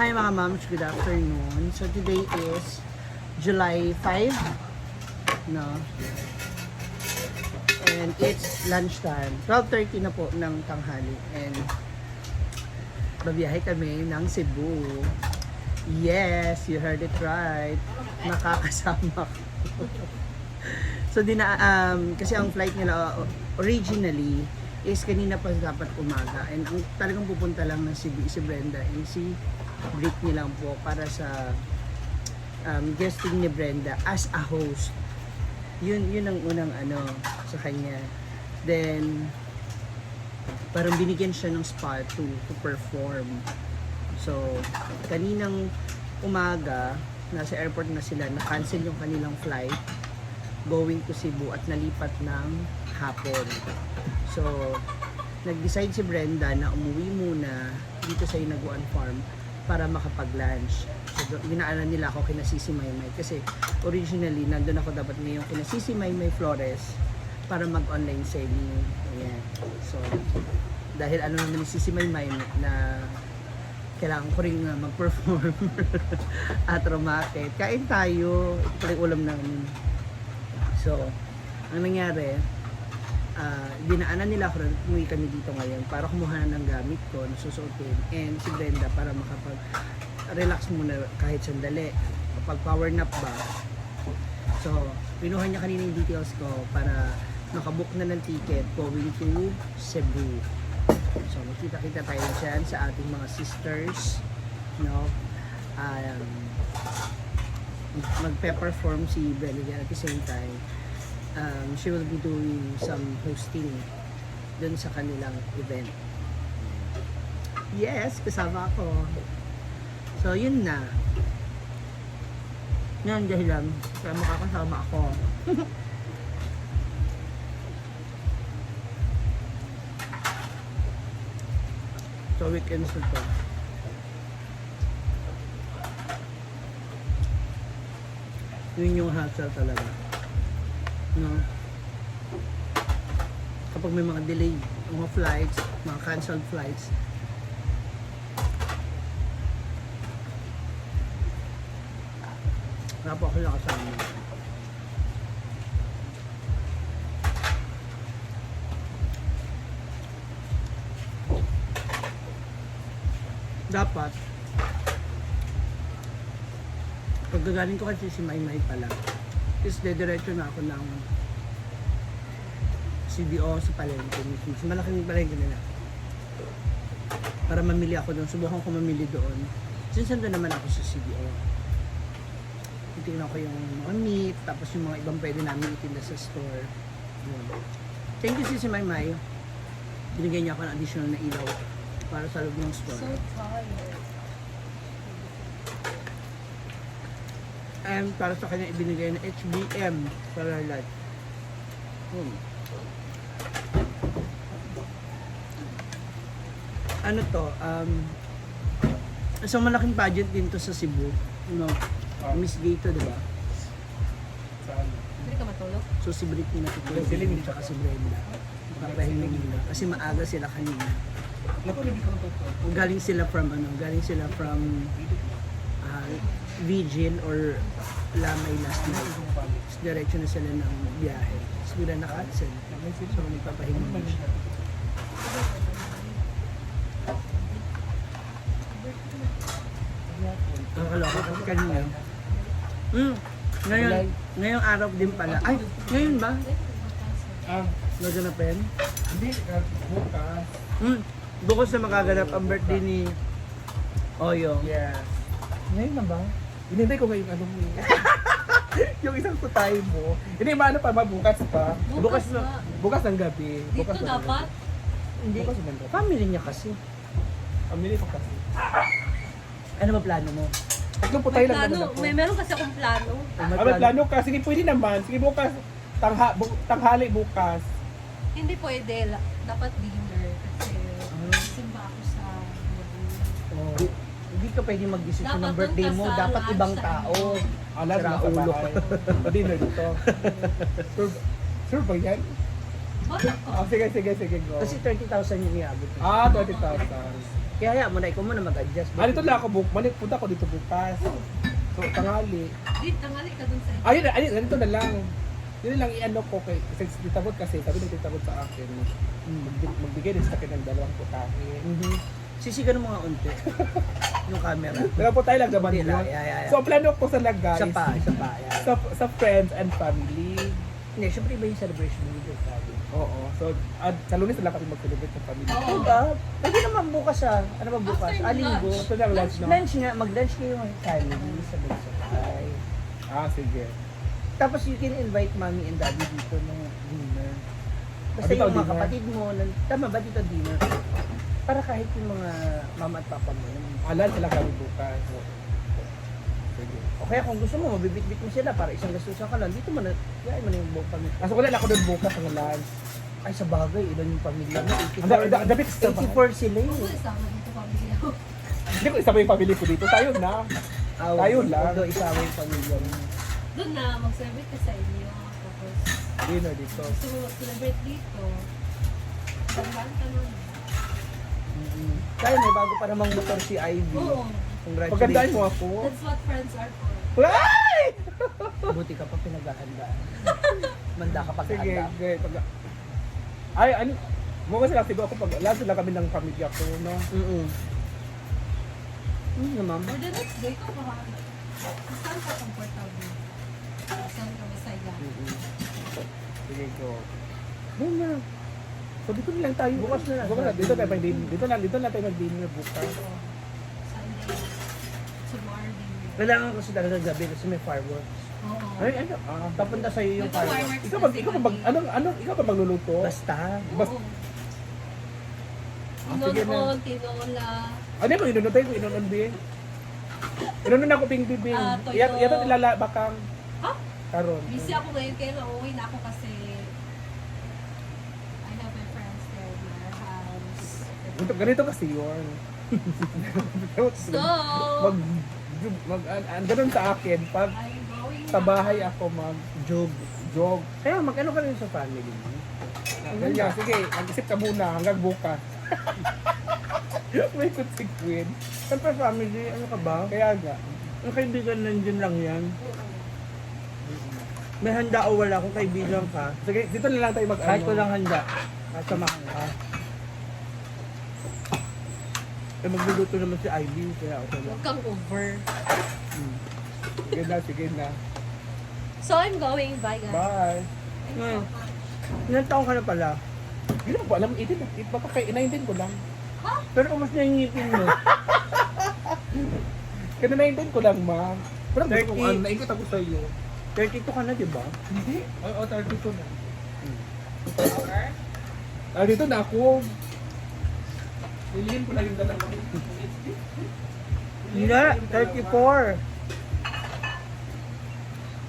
Hi mga moms, good afternoon. So today is July 5, no? And it's lunchtime. 12:30 na po ng tanghali. And babiyahe kami ng Cebu. Yes, you heard it right. Nakakasama ko. So kasi ang flight nila originally is kanina pa dapat umaga. And ang talagang pupunta lang ng Cebu si Brenda and si break nilang po para sa guesting ni Brenda as a host. Yun ang unang sa kanya. Then parang binigyan siya ng spot to perform. So kaninang umaga nasa airport na sila, na-cancel yung kanilang flight going to Cebu at nalipat ng hapon. So nag-decide si Brenda na umuwi muna dito sa Hinaguan Farm para makapag-lunch. So, ginaanan nila ako kina Sisi Maymay kasi originally nandun ako dapat ngayon kina Sisi Maymay Flores para mag-online selling. Ayan. So, dahil naman ni Sisi Maymay na kailangan ko rin mag-perform at market. Kain tayo. Ito rin ulam namin. So, ang nangyari, dinaanan nila ako rin, umuwi kami dito ngayon para kumuha ng gamit ko, susuotin, and si Brenda para makapag-relax muna kahit sandali, kapag power nap ba. So, pinuha niya kanina yung details ko para makabook na ng ticket going to Cebu. So, makita-kita tayo dyan sa ating mga sisters, no? Magpe-perform si Brenda at the same time. She will be doing some hosting dun sa kanilang event. Yes, kasama ako. So, yun na. Yan, dahilan. Kaya makakasama ako. So, weekends na to. Yun yung hassle talaga. No? Kapag may mga delay, mga flights, mga canceled flights, wala po ako nakasama. Dapat pagkagaling ko kasi si Maymay pala is dediretso na ako ng CDO sa palengke. Malaking palengke nila. Para mamili ako doon. Subukan ko mamili doon. Since nandun naman ako sa CDO. Titignan ko yung mga meat, tapos yung mga ibang pwede namin itinda sa store. Yun. Thank you si Maymay. Binigyan niya ako ng additional na ilaw para sa loob ng store. So tired. And para sa kanya ibinigay na HBM para light. Ano to? So malaking pageant din to sa Cebu. No? Miss Gay to, di ba? Saan? Hindi ka matulog? So si Britney natutulog din tsaka si Brenda. Papahinga nila. Kasi maaga sila kanina. Naku, hindi ka matutulog. Galing sila from Vigil or Lamay last night. So, diretso na sila ng biyahe. So, bila na-cancel. So, nagpapahinga na siya. Ang kaloka kasi kanina. Ngayong araw din pala. Ay, ngayon ba? Naganapin? Hindi, bukas. Bukas na magaganap ang birthday ni Oyo. Yes. Ngayon na ba? Hinintay ko ngayon yung isang tutay mo. Hindi, maano pa ba? Bukas pa. Bukas na. Bukas ng gabi. Dito Bukas ng dapat? Hindi. Bukas ng gabi. Family niya kasi. Pamili ko kasi. Ano ba plano mo? Tatlong May putay lang plano. naman ako. Meron kasi akong plano. May plano ka. Sige, pwede naman. Sige, bukas. Tanghali bukas. Hindi pwede. Dapat dinner. Kasi simba ako sa Oh, hindi ka pwede mag-desisyon ng Dapat birthday doon ka mo. sa Dapat lunch ibang sa tao. Alas Sira na sa ulo. bahay. Dinner dito. Sure ba yan? Bakit ko? Sige, go. Kasi 30,000 yung iabot. Ah, 20,000. Kaya hayaan mo na, ikaw muna mag-adjust. Dito lang ako punta ako dito bukas. So, tangali. Di, tangali ka dun sa Ayun, ganito na lang. Yun lang i-ano ko kay since titabot kasi, sabi ng titabot sa akin, magbigay din sa akin ng 2 putahe. Sisigan mo nga unti. Yung camera. Dalawa po tayo lang naman Hindi yun. lang, yeah. So, ang plano ko sa lang guys, Isa pa, yeah. sa friends and family. Hindi, syempre iba yung celebration video tayo. Oo. So, sa Lunes na lang kami mag-celebrate ng family. Oo. Diba? Pwede naman bukas ano ba bukas? After Linggo. lunch. Ito lang lunch, no? Lunch nga, mag-lunch kayo ng family, sabay-sabay. Sige. Tapos you can invite mommy and daddy dito ng dinner. Basta Dito yung mga dinner? kapatid mo, tama ba dito dinner? Para kahit yung mga mama at papa mo. Lunch lang kami bukas. Sige. O kaya kung gusto mo, mabibit-bit mo sila para isang gastusan ka lang. Dito mo na, yain mo na yung buong pamilya. Kaso wala ako doon bukas ng lunch. Ay, sa bagay, ilan yung pamilya mo? Dapat sa 84 sila Oo, eh. isama dito pamilya ko. Hindi ko isama yung family ko dito. Tayo na. Tayo lang. Although isama yung pamilya mo. Doon na, mag-celebrate ka sa inyo. Tapos, Dinner dito. gusto mo mag-celebrate dito. Tandaan ka nun. Kaya may bago pa namang motor si Ivy. Oo. Congratulations. Pagkandaan mo ako. That's what friends are for. Ay! Buti ka pa pinaghahandaan. Manda ka Sige, paghahanda. sige. Ay, ano? Mga sila siguro ako pag lalo lang kami ng pamilya ko, no? Naman. For the next day, ito makakita. Saan ka comfortable? Saan ka masaya? Sige ko. Doon na. So dito na lang tayo. Bukas na lang. Bukas na. Dito tayo mag-dinner. Dito lang tayo mag-dinner bukas. Sunday. Tomorrow dinner. Kailangan kasi talaga gabi kasi may fireworks. Oo. Ay, ano? Papunta sa'yo yung Ito, fireworks. fireworks. Ikaw pa magluluto? Basta. Basta. Oo. Sige na. Tinoon, tinola. Ano ko inunon tayo? Inunon din. Inunon ako ping bibing. Toyo. Yato nilala bakang Ha? karon. Busy ako ngayon kaya nauwi na ako kasi I have my friends there in their house. Ganito kasi yun. So, Ganun sa akin, pag I'm going sa bahay ako Job. jog. Kaya mag-ano ka rin sa family mo? Ganyan, sige, mag-isip ka muna hanggang bukas. May consequence. Siyempre family, ano ka ba? Kaya nga. Ang kaibigan nandiyan lang yan. May handa o wala kung kaibigan ka. Sige, dito na lang tayo mag-ano. Kahit ko lang handa. Kasamahan ka. Eh magluluto naman si Ivy, kaya ako lang. huwag kang over. Sige na. So, I'm going. Bye, guys. Bye. Ngayon, ilang taong ka na pala? Hindi ko alam, baka kay inaintin ko lang. Pero kamusta na yung ngipin mo? Kaya naintin ko lang, ma. Pero gusto ko, 30. naikot ako sa iyo. 32 ka na, di ba? Hindi. Oo, 32 na. Dito na ako. Lilihin ko na yung dalawa. Hindi, 34.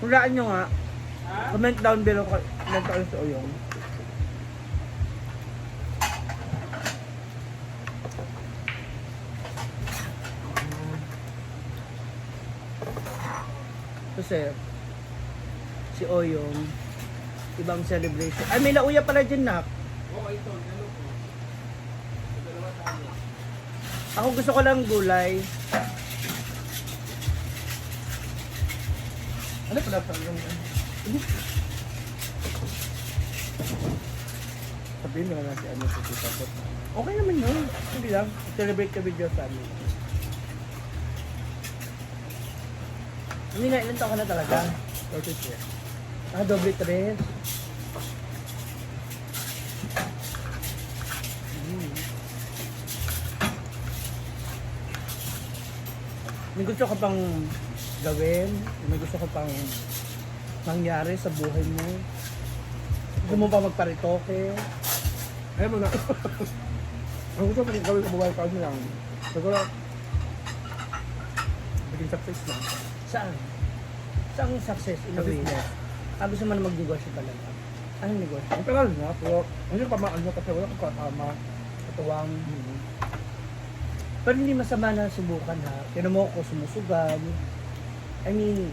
Hulaan nyo nga. Comment down below kung ilang taon sa Oyong. Kasi, si Oyong, ibang celebration. Ay, may lauya pala dyan, nak. Oo, ito. Ano ko? Dalawa tayo. Ako gusto ko lang gulay. Ano pala sa yung sabihin mo na natin ano sa tutapot. Okay naman yun. Hindi lang. Celebrate ka video sa amin. Hindi na, ilan taon ka na talaga? 33. Doble 3. May gusto ka pang gawin? May gusto ka pang mangyari sa buhay mo? Gusto mo pa magparitoke? Ayaw mo na. Ang gusto ko gawin sa buhay ko lang. Siguro, maging success lang. Saan? Saan success in a Sa way? business. Gusto mo na magnegosyo talaga? Anong negosyo? Ang tagal na, pero hindi pa maano kasi wala ko kasama. Katuwang. Pero hindi masama na subukan ha. Tinan mo ako sumusugan. I mean,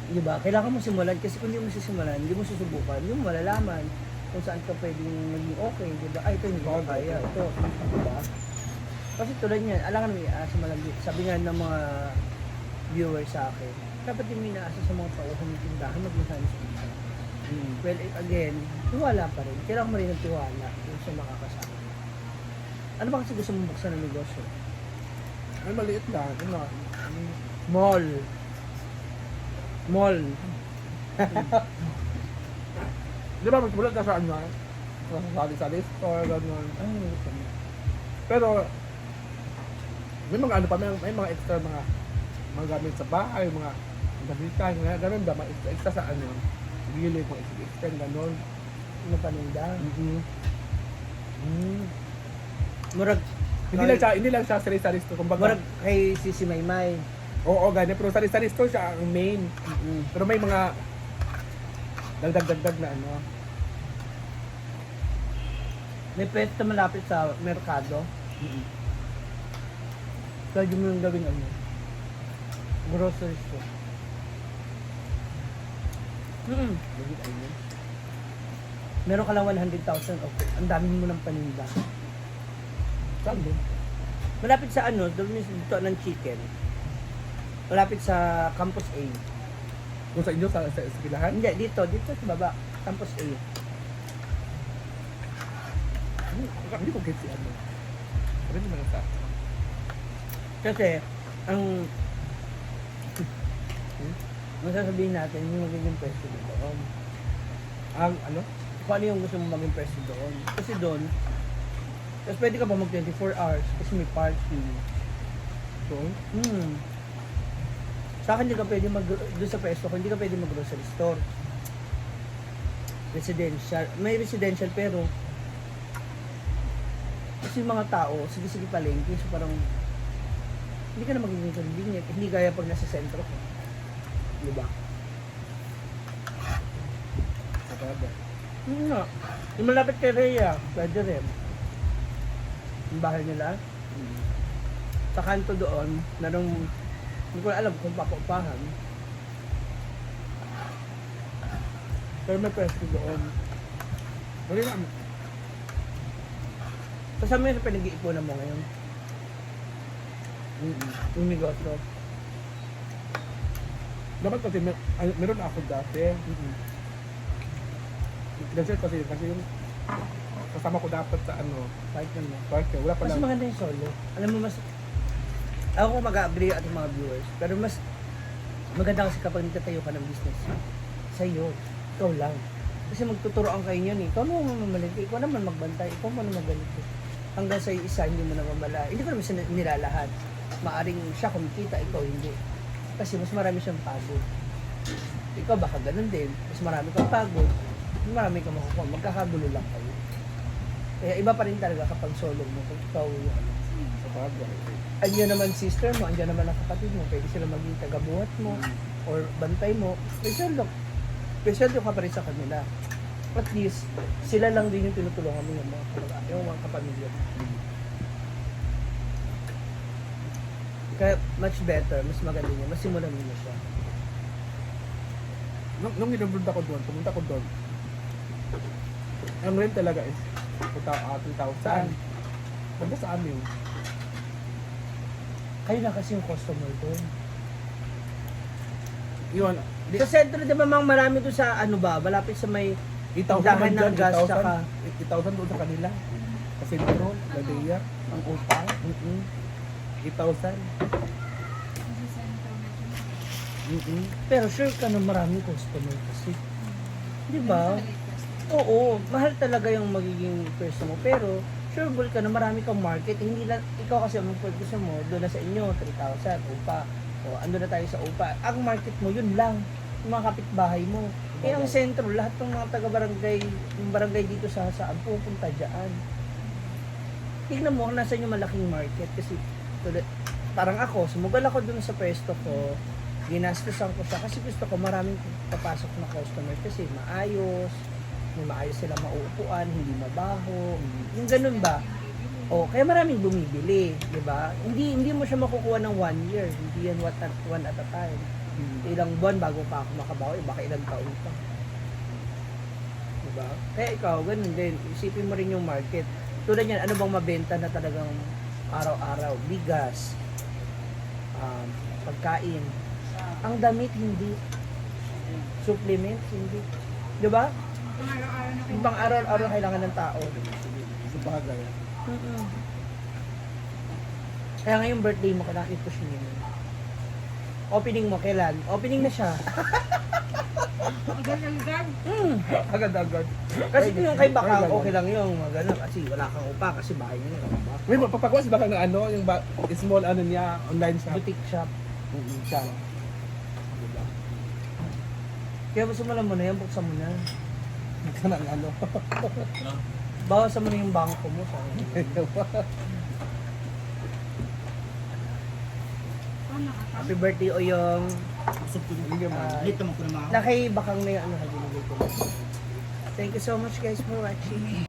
di ba? Kailangan mo simulan kasi kung hindi mo sisimulan, hindi mo susubukan, hindi mo malalaman kung saan ka pwedeng maging okay, di ba? Ay, ito hindi ko kaya. Ito, di ba? Kasi tulad niyan, alam nga naman, sabi nga ng mga viewers sa akin, dapat yung minaasa sa mga tauhan ng tindahan, maging honest ka. Well, again, tiwala pa rin. Kailangan mo rin ng tiwala yung sa makakasama. Ano ba kasi gusto mong buksan ng negosyo? Ay, maliit lang. Ano? Mall. Mall. Di ba, magtulad ka sa ano? Sa store, gano'n. Ay, gusto mo. Pero, may mga ano pa, may mga extra mga gamit sa bahay, mga gamitan, gano'n ba, mga extra sa ano, gilid, mga extra, gano'n. Ano paninda? Mm-hmm. Murag, Hindi lang siya sari-sari store, kumbaga. murag kay Sisi Maymay. Oo, ganyan, pero sari-sari store siya ang main. Pero may mga dagdag na ano. May pwesto malapit sa merkado. Pwede mo yung gawing ano, grocery store. Legit, ano. Meron ka lang 100,000 off. Ang dami mo ng paninda. Saan din? Malapit sa ano, doon yung dito ng chicken. Malapit sa Campus A. Kung sa inyo, sa pilahan? Hindi, dito sa baba. Campus A. Hindi ko get si ano. Ano yung mga sa? Kasi, ang sasabihin natin, yung magiging pwesto doon. Ang ano? Kung ano yung gusto mo maging pwesto doon. Kasi doon, tapos pwede ka pa mag 24 hours kasi may parking. Doon? Sa akin, hindi ka pwede doon sa pwesto ko, hindi ka pwede mag-grocery store. Residential. May residential pero kasi yung mga tao, sige-sige palengke, so parang hindi ka na magiging convenient. Hindi gaya pag nasa sentro ko. Diba? Sa baba. Hindi nga. Yung malapit kay Rhea, pwede rin. Yung bahay nila. Sa kanto doon, hindi ko na alam kung papaupahan. Pero may pwesto doon. Ano yung Kasama yun sa pinag-iipunan mo ngayon. Yung negosyo. dapat kasi meron ako dati. Kasi yung kasama ko dapat sa ano, Kahit naman. parke, wala pa Mas lang. maganda yung solo. Alam mo, mas... Ako mag-agree at mga viewers. Pero mas maganda kasi kapag nagtatayo ka ng business. Sa'yo. Ikaw lang. Kasi magtuturoan kayo niyan eh. Ikaw naman mamamalito. Ikaw naman magbantay. Ikaw naman magalito. Hanggang sa isa, hindi mo na mamala. Hindi ko naman siya nilalahat. Maaring siya kumikita, ikaw hindi. Kasi mas marami siyang pagod. Ikaw baka ganun din. Mas marami kang pagod. Mas marami kang makukuha. Magkakagulo lang kayo. Kaya iba pa rin talaga kapag solo mo. Kung ikaw yung Sa bagay. andyan naman sister mo, andyan naman ang kapatid mo, pwede sila maging tagabuhat mo, or bantay mo, special ka pa rin sa kanila. At least, sila lang din yung tinutulungan mo yung mga kamag-anak, yung mga kapamilya. Kaya much better, mas maganda niya, mas simulan mo na siya. Nung pumunta ko doon, ang rent talaga is 3,000. Banda sa amin. Kayo na kasi yung customer doon. Yun. Sa sentro, di ba mang marami doon sa ano ba, malapit sa may 8,000 Dahan man dyan, ng gas 8,000. tsaka- 8,000 doon sa kanila. Kasi meron, Ladea. ang utang. 8,000. Pero sure ka na maraming customer kasi. Di ba? Oo, mahal talaga yung magiging pwesto mo. Pero, sure ka na marami kang market. Hindi lang, ikaw kasi ang gusto mo, doon na sa inyo, 3,000, upa. O, ando na tayo sa upa. Ang market mo, yun lang. Yung mga kapitbahay mo. Eh, ang sentro, lahat ng mga taga-barangay, yung barangay dito sa Saan, pupunta dyan. Tignan mo, nasa yung malaking market. Kasi, parang ako, sumugal ako doon sa pwesto ko, ginastusan ko siya kasi gusto ko maraming papasok na customer kasi maayos, may maayos sila mauupuan, hindi mabaho, yung ganun ba? O, kaya maraming bumibili, di ba? Hindi mo siya makukuha ng 1 year, hindi yan one at a time. Ilang buwan bago pa ako makabawi, baka ilang taon pa. Di ba? Kaya ikaw, ganun din, isipin mo rin yung market. Tulad yan, ano bang mabenta na talagang araw-araw. Bigas, pagkain. Ang damit, hindi. Supplements, hindi. Di ba? Ang araw-araw na Yung pang araw-araw kailangan ng tao. Sa bagay. Kaya ngayong birthday mo, kailangan i-push mo yun. Opening mo, kailan? Opening na siya. agad-agad. Agad-agad. Kasi yung kay Bakang, okay lang yung magana kasi wala kang upa kasi bahay niya. Diba? May papagawa si Bakang ng ano, yung small ano niya, online shop. Boutique shop. Siya lang. Diba? Kaya basumalan mo na yan, buksan mo na. Ito ng ano. Bawasan mo na yung bangko mo. Happy birthday o yung Lito mo ko na mga na kay Bakang na yung ano, binigay ko. Thank you so much guys for watching.